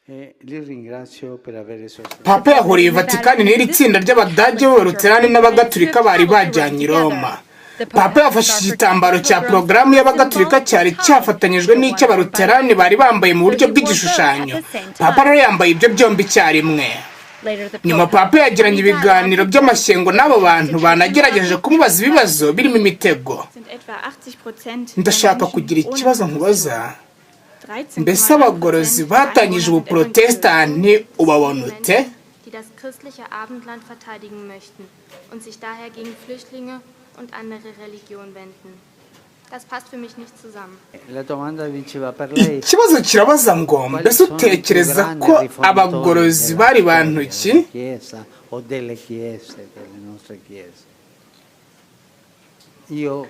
E li ringrazio per avere sostenuto. Papa yahuriye i Vatikani n'iri tsinda ry'Abadage b'Abaluterani n'Abagatulika bari bajyanye i Roma. Papa yafashe igitambaro cya porogaramu y'Abagatulika cyari cyafatanyijwe n'icy'Abaluterani bari bambaye mu buryo bw'igishushanyo. Papa rero yambaye ibyo byombi icyarimwe. Nyuma Papa yagiranye ibiganiro by'amashyengo n'abo bantu, banagerageje kumubaza ibibazo birimo imitego. Sind etwa 80% der Ndashaka Menschen kugira ohne ikibazo Konfession. nkubaza. 13,9% Mbese abagorozi der batangije Einwohner sind ubuprotesitanti, ubabona ute? Die das christliche Abendland verteidigen möchten und sich daher gegen Flüchtlinge und andere Religionen wenden. Das passt für mich nicht zusammen. La domanda diceva per lei Ikibazo kirabaza ngo quali mbese sono i più utekereza grandi ko riformatori abagorozi della bari storia bantu ki? della Chiesa o delle chiese, delle nostre chiese? Io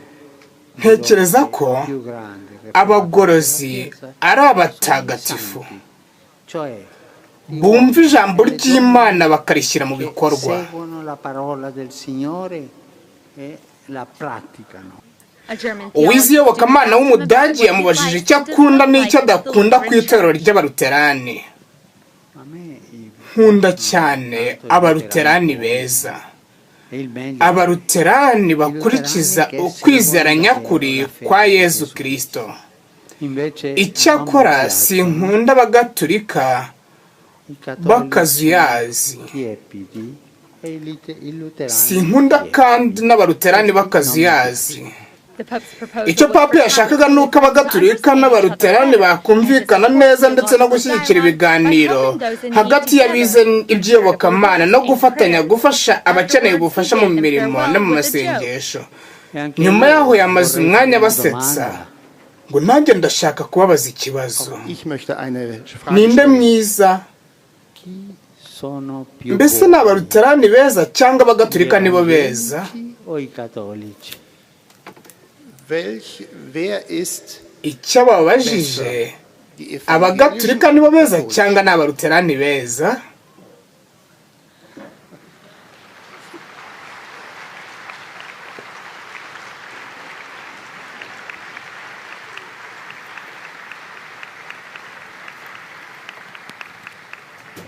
Ntekereza credo che ko i più grandi riformatori abagorozi della Chiesa ari sono i abatagatifu santi, cioè gli bumva uomini ijambo e le ry'Imana donne bakarishyira mu che bikorwa. Seguono la parola del Signore e la praticano. Uwize iyobokamana w'Umudage yamubajije icyo akunda n'icyo adakunda ku itorero ry'Abaluterani. A me i- Nkunda cyane Abaluterani beza, è il meglio. Abaluterani bakurikiza ukwizera nyakuri kwa Yezu Kirisito. Invece Icyakora non mi piacciono sinkunda Abagatulika i cattolici b'akazuyazi. tiepidi e i luterani Sinkunda tiepidi. kandi n'Abaluterani b'akazuyazi. Icyo Papa yashakaga ni uko Abagatulika n'Abaluterani bakumvikana neza, ndetse no gushyigikira ibiganiro hagati y'abize iby'iyobokamana no gufatanya gufasha abakeneye ubufasha mu mirimo no mu masengesho. E anche Nyuma io yaho yamaze vorrei umwanya fare una basetsa domanda. ngo nanjye ndashaka kubabaza ikibazo. Ich möchte eine Frage Ninde stellen. mwiza? Chi sono più Mbese ni buoni? Abaluterani beza cyangwa Gli Abagatulika nibo beza? evangelici o i cattolici? Wer ist Icyo babajije, die Abagatulika evangelischen nibo beza katholischen? cyangwa ni Abaluterani beza?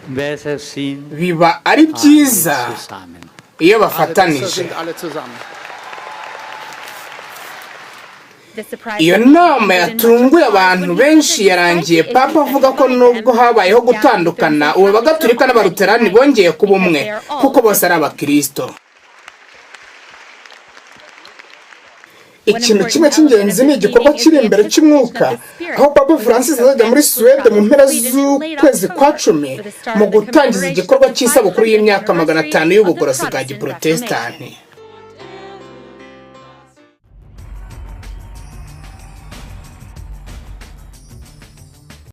Besser sind Biba ari alle byiza zusammen. iyo Alle besser bafatanije. sind alle zusammen. Iyo nama yatunguye abantu benshi yarangiye Papa avuga ko nubwo habayeho gutandukana, ubu Abagatulika n'Abaluterani bongeye kuba umwe kuko bose ari Abakirisito. Ikintu kimwe cy'ingenzi ni igikorwa kiri imbere cy'umwuka, aho Papa Francis azajya muri Suwede mu mpera z'ukwezi kwa 10 mu gutangiza igikorwa cy'isabukuru y'imyaka 500 y'ubugorozi bwa giporotesitanti.